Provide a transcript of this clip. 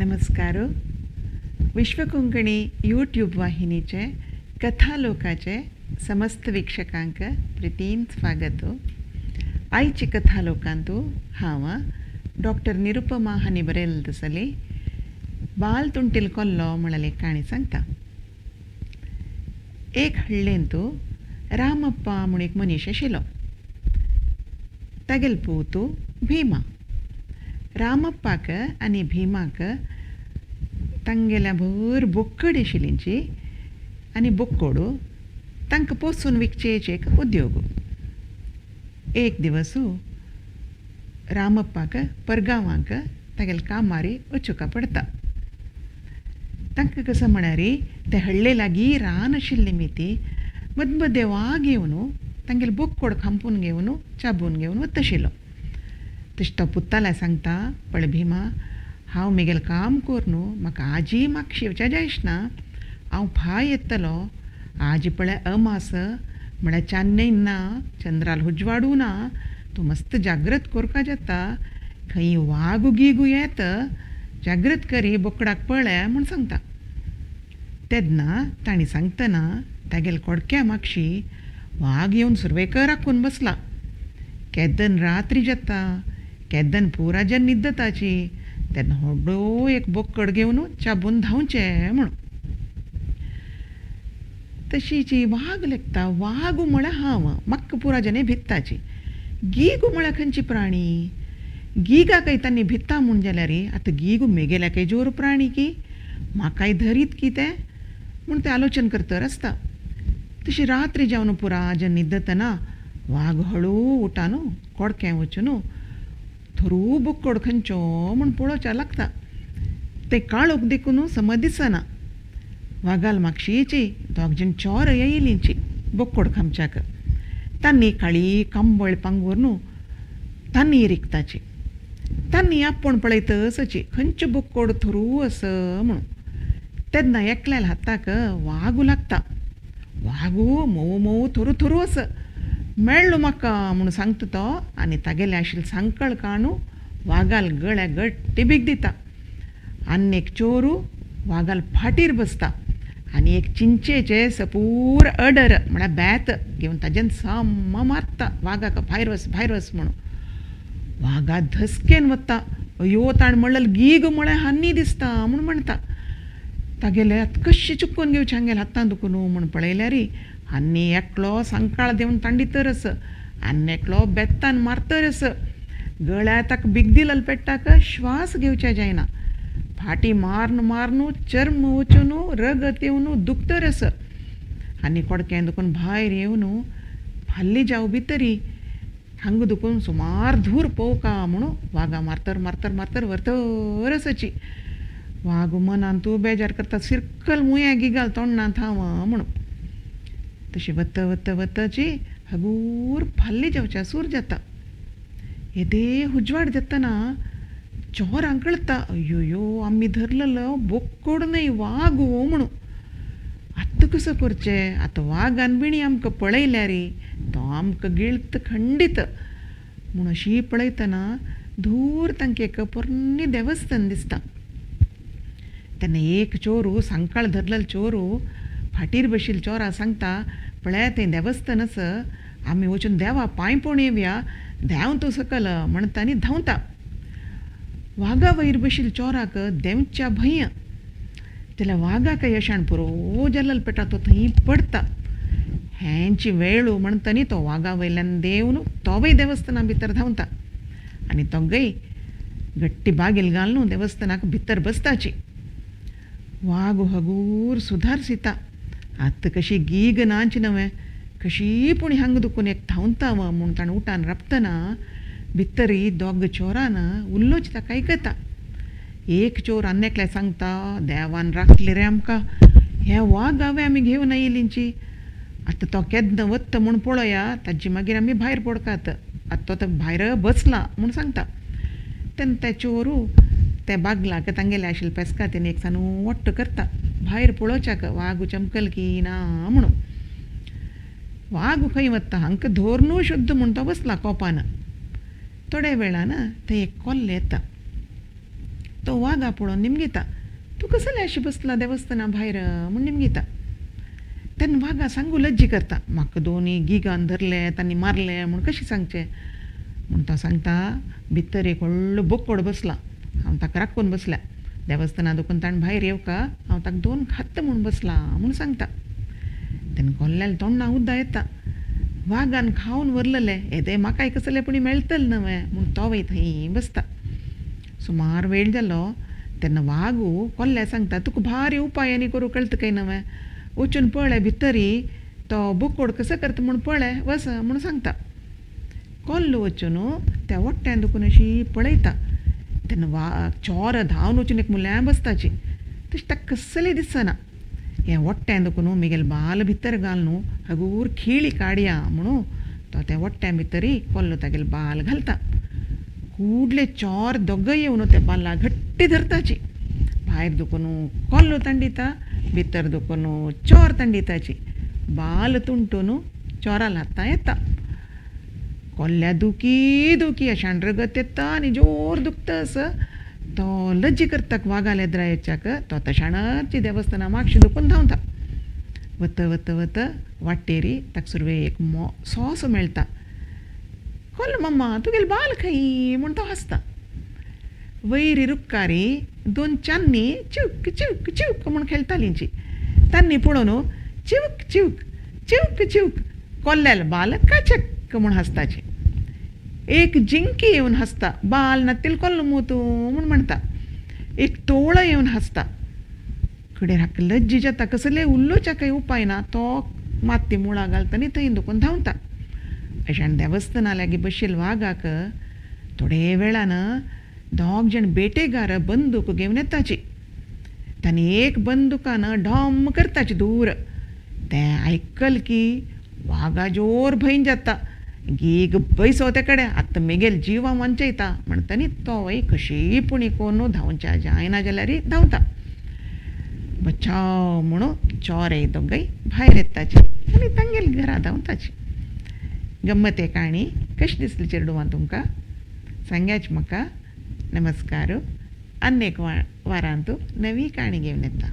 नमस्कार. विश्व कोंकणी यूट्यूब वाहिनीचे कथालोकाचे समस्त वीक्षकांक प्रितीन स्वागत. आयचे कथालोकांतु हांव डॉक्टर निरुपमा हांणी बरयल्लें तसली बाल तुंटील कोल्लो म्हळ्यार काणी सांगता. एक हळ्ळेंतु रामप्पा म्हूण एक मनीस आशिल्लो. तागेलो पूत भीमा. रामप्पाक आनी भीमाक तांगेल्या भर बोक्कड आशिल्लींची आनी बोक्कोड तांकां पोसून विकचेच एक उद्योग. एक दिवस रामप्पाक परगांवांक तागेल्या कामारी वचूंक पडटा. तांकां कसो म्हळ्यार ते हळ्ळे लागीं रान आशिल्ली मिती मदमदें वाग येवन तांगेले बोक्कोड खांपून घेवन चाबून घेवन वताशिल्लो. तशें तो पुताल्या सांगता, पळय भीमा, हांव म्हगेलें काम करून म्हाका आजी मागशी येवच्या जायना, हांव फाय येतलो. आजी पळय अमास म्हळ्यार चान्नें ना, चंद्राल उजवाडू ना, तूं मस्त जाग्रत करपा जाता, खंय वाग गिगू येत जाग्रत करी बोकडाक पळय म्हूण सांगता. तेन्ना तांणी सांगतना तागेले कोडक्या मागशी वाग येवन सुरवेक राखून बसला. केदन रात्री जाता, केदन पुराजन न्हिदताची, तेन्ना व्हडलो एक बोकड घेवन चाबून धांवचें म्हूण. तशीची वाग लेखता. वाग म्हळ्यार हांव म्हाका पुराजने भित्ताची. गीगू म्हळ्यार खंयची प्राणी? गिगाकय तांणी भित्ता म्हूण जाल्यार आतां गीगू मेगेल्याकय जोर प्राणी की म्हाकाय धरीत की तें म्हूण तें आलोचन करतर आसता. तशी रात्री जावन पुराजन न्हिदतना वाग हळू उठान कोडक्यां वचून थोरू बोक्कोड खंयचो म्हूण पळोवच्या लागता. तें काळोख देखून समज दिसना. वागाल मागशीची दोग जाण चोर येयलींची बोक्कोड खामच्याक. तांणी काळी कंबळ पांगूर तांणी रिकताची. तांणी आपूण पळयतसची खंयचो बोक्कोड थोरू आस म्हणून. तेन्ना एकल्याल हाताक वागू लागता. वागू मोव मोव थोरू थोरू आस, मेळ्ळो म्हाका म्हूण सांगता तो आनी तागेले आशिल्ले सांकळ काणू वागाल गळ्या गट्टी बीग दिता. आनी एक चोरू वागाल फाटीर बसता आनी एक चिंचेचे सपूर अडर म्हळ्यार बेत घेवन ताजेन साम मारता वागाक, भायर वच भायर वच म्हणून. वागा धसकेन वता. अयो ताणें म्हणलें गीग म्हळ्यार हान्नी दिसता म्हूण म्हणटा. तागेले आतां कशें चुकोवन घेवचें हांगेले हातान दुखून म्हूण पळयल्यार आनी एकलो सांकाळ देवन तांडी तर आस आनी एकलो बेतान मारतर आस. गळ्या ताका बीग दिलेलो पेट्टाक श्वास घेवच्या जायना. फाटी मारून मारून चर्म वचून रगत येवन दुखतर आस. आनी कोडक्यान दुखून भायर येवन फाल्ली जाव भितरी हांगा दुखून सुमार धूर पोवका म्हणून वागा मारतर मारतर मारतर व्हरतर आसाची. वाग मनान तूं बेजार करता, सिरकल मुया गिगाल तोंडांत हांव म्हणून. तशी वता वता वताची हगूर फाल्ली जावच्या सूर जाता. येदे उजवाड जातना चोरांक कळटा, अय्यो आमी धरलेलो बोक्कोड न्हय वाग म्हणून. आतां कसो करचें? आतां वागान बिणी आमकां पळयल्यार तो आमकां गिळत खंडीत म्हूण अशी पळयतना धूर तांकां एक पोरणी देवस्थान दिसता. तेन्ना एक चोरू सांकाळ धरलेलो चोरू फाटीर बशिल्ले चोरा सांगता, पळय तें देवस्थान आसा, आमी वचून देवा पांय पडून येवया, देंव तूं सकल म्हणटा आनी धांवता. वागा वयर बशिल्ले चोराक देंवच्या भंय जाल्यार वागाक यशान पुरो जाल्लो पेटा तो थंय पडटा. हेंची वेळू म्हणटा न्ही तो वागा वयल्यान देंवन तोवूय देवस्थाना भितर धांवता आनी तोगय गट्टी बागेल घालून देवस्थानाक भितर बसताची. वाग हगूर सुदारसिता. आतां कशी गीग नाची नवें कशी पूण हांगा दुखून एक धांवता म्हूण ताणें उठान राबतना भितर दोग चोरान उल्लोच ताका आयकता. एक चोर आनी एकल्या सांगता, देवान राखले रे आमकां, हे वाग हांवें आमी घेवन आयिल्लींची, आतां तो केन्ना वता म्हूण पळोवया, ताजी मागीर आमी भायर पडकात, आतां तो भायर बसला म्हूण सांगता. तेन्ना ते चोरू ते बागलाक तांगेले आशिल्ले पेस्कातीन एक सान वट्ट करता भायर पळोवच्याक वाग चमकल की ना म्हणून. वाग खंय वता हांकां धोरनू शुद्ध म्हूण तो बसला कोपान. थोड्या वेळान थंय एक कोल्लो येता. तो तो वागा पळोवन निमगिता, तूं कसलें अशें बसला देवस्थाना भायर म्हूण निमगिता. तेन्ना वागा सांगू लज्जी करता, म्हाका दोनी गिगान धरले तांणी मारले म्हूण कशें सांगचें म्हूण तो सांगता, भितर एक व्हडलो बोकोड बसला, हांव ताका राखून बसल्या, देवस्थाना दुखून ताणें भायर येवका हांव ताका दोन खात्त म्हूण बसला म्हूण सांगता. तेन्ना कोल्याल्या तोंडा उद्दा येता, वागान खावन व्हरलेले येदे म्हाकाय कसले पुणी मेळटले न्हय म्हूण तो वय थंय बसता. सुमार वेळ जालो तेन्ना वागू कोल्या सांगता, तुका भारी उपाय आनी करूं कळटा काय न्हय, वचून पळय भितरी तो बोकोड कसो करता म्हूण पळय वस म्हूण सांगता. कोल्लो वचून त्या वट्ट्यान दुखून अशी पळयता. तेन्ना वा चोर धांवन वचून एक मुल्यां बसताची, तशें ताका कसलें दिसना. हें वट्ट्यान दुखून मिगेल बाल भितर घाल न्हू हगूर खिळी काडया म्हणून तो त्या वट्ट्यां भितरी कोल्लो तागेले बाल घालता. कुडले चोर दोगय येवन त्या बाला घट्टी धरताची, भायर दुखून कोल्लो तांडिता, भितर दुखून चोर तांडिताची, बाल तुंटून चोरा हातां येता. कोल्या दुखी दुखी अशान रगत येता आनी जोर दुखता असो तो लज्जी करता वागाल्या येद्रायच्याक, तो तशाणची देवस्थाना मागशी दुखून धांवता. वत वत वत वाटेरी ताका सुरवेक एक सोंसो मेळटा. कोल्लो मम्मा तुगेले बाल खंय म्हूण तो हांसता. वयरी रुक्कारी दोन चान्नी चिवक चिवक चिवक म्हूण खेळटालींची, तांणी पळोवन चिवक चिवक चिवक चिवक कोल्याले बाल काचक म्हूण हांसताची. एक जिंकी येवन हांसता, बाल नातील कोल्लो मू तूं म्हूण म्हणटा. एक तोवळो येवन हांसता. कडेर हाका लज्जी जाता, कसले उलोवच्या कांय उपाय ना, तो माती मुळां घालता आनी थंय दुखून धांवता. अशान देवस्थाना लागीं बशिल्ले वागाक थोडे वेळान दोग जाण बेटेगार बंदूक घेवन येताची. तांणी एक बंदुकान ढॉम करताची दूर, तें आयकल की वागा जोर भंय जाता. गीग बैसो ते कडेन आतां मेगेल जीव हांव वांचयता म्हणटा न्ही, तो वय कशी पुणी कोन्न धांवच्या जायना जाल्यार धांवता. बचाव म्हणून चोरे दोगय भायर येताची आनी तांगेल घरा धांवताची. गम्मत काणी कशी दिसली चेडवां तुमकां सांगाच म्हाका. नमस्कार, आनी एक वारांतू नवी काणी घेवन येता.